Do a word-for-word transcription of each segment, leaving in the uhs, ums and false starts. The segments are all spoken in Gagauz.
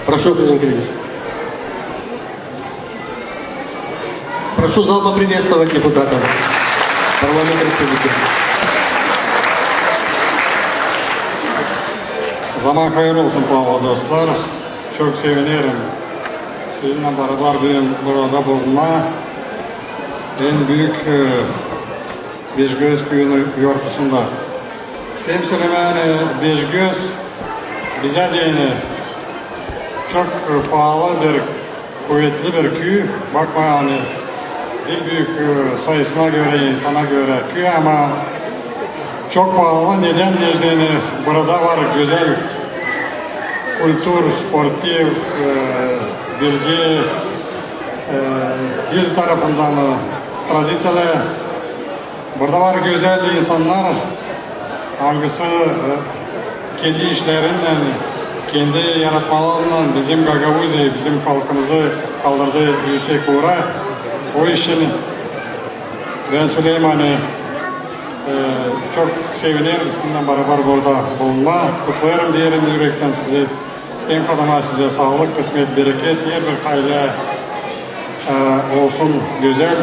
Прошу, Владимир Кириллович. Прошу зал поприветствовать депутата парламента республики. Zaman hayır olsun, paalı dostlar. Çok sevinerim sizinnän barabar büün burada bulunmaa. En büük, e, Beşgöz küüyünün yortusunda. İsteerim sölemää, ani Beşgöz bizä deyni çok, e, paalı bir, kuvetli bir küü. Bakmayın, ani diil büük, e, sayısına görä, insana görä küü, ama çok paalı. Nedän deyni burada var gözäl kultur, sportiv, e, bilgi, e, dil tarafından, e, tradiţiyalär. Burada var gözäl insannar, angısı, e, kendi işlerinnän, kendi yaratmalarınnan bizim Gagauziya, bizim halkımızı kaldırdı üüsek uura. O için bän söleerim, ani, e, çok sevinerim sizinnän barabar burada bulunmaa. Kutlêêrım derin ürektän sizi. İsteerim hadi sizä saalık, kısmet, bereket, herbir hayırlı, e, olsun gözäl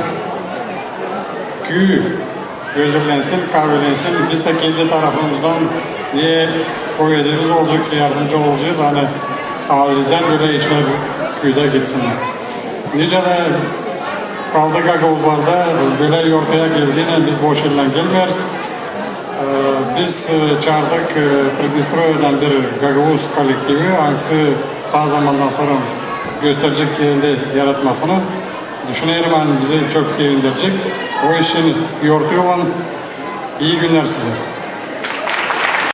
küü, gözellensin, kavelensin. Biz dä kendi tarafımızdan ne koyacamız olacek, yardımcı olacez, ani halizdän bölä işlär küüdä gitsinnär. Nicä dä kaldı gagauzlarda, bölä yortuya geldiynän biz boş ellän gelmeeriz. E, biz, e, çaardık, e, Pridnestrooyedän bir gagauz kollektivi, angısı taa zamandan sora gösterecek kendi yaratmasını. Düşünerim, ani bizi çok sevindirecek. O için yortuylan ii günnär sizä.